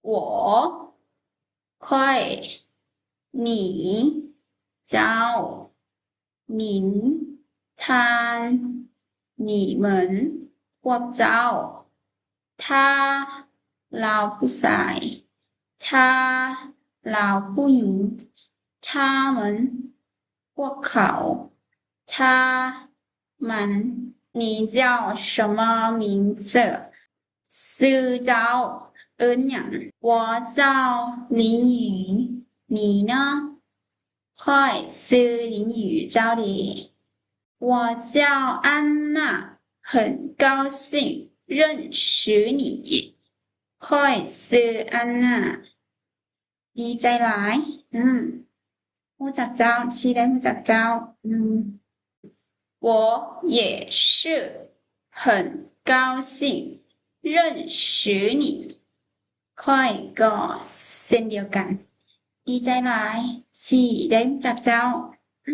我 ຂ້ອຍ 你 ເຈົ້າ 您 ທ່ານ 你们 ພວກເຈົ້າ 他 ລາວຜູ້ຊາຍ 她 ລາວຜູ້ຍິງ 他们 ພວກເຂົາ 他 ມັນ 你叫什么名字 ຊື່ເຈົ້າເອີ້ນຫຍັງ? 我叫林雨 你呢? ຂ້ອຍຊື່ລິນຫຍື ເຈົ້າເດ? 我叫安娜 很高兴认识你 ຂ້ອຍຊື່ອັນນາ ດີໃຈຫຼາຍ ອືມ ຮູ້ຈັກເຈົ້າ ທີ່ໄດ້ຮູ້ຈັກເຈົ້າ ອືມ 我也是很高兴认识你 ຂ້ອຍກໍເຊັ່ນດຽວກັນ ດີໃຈຫຼາຍທີ່ໄດ້ຮູ້ຈັກເຈົ້າ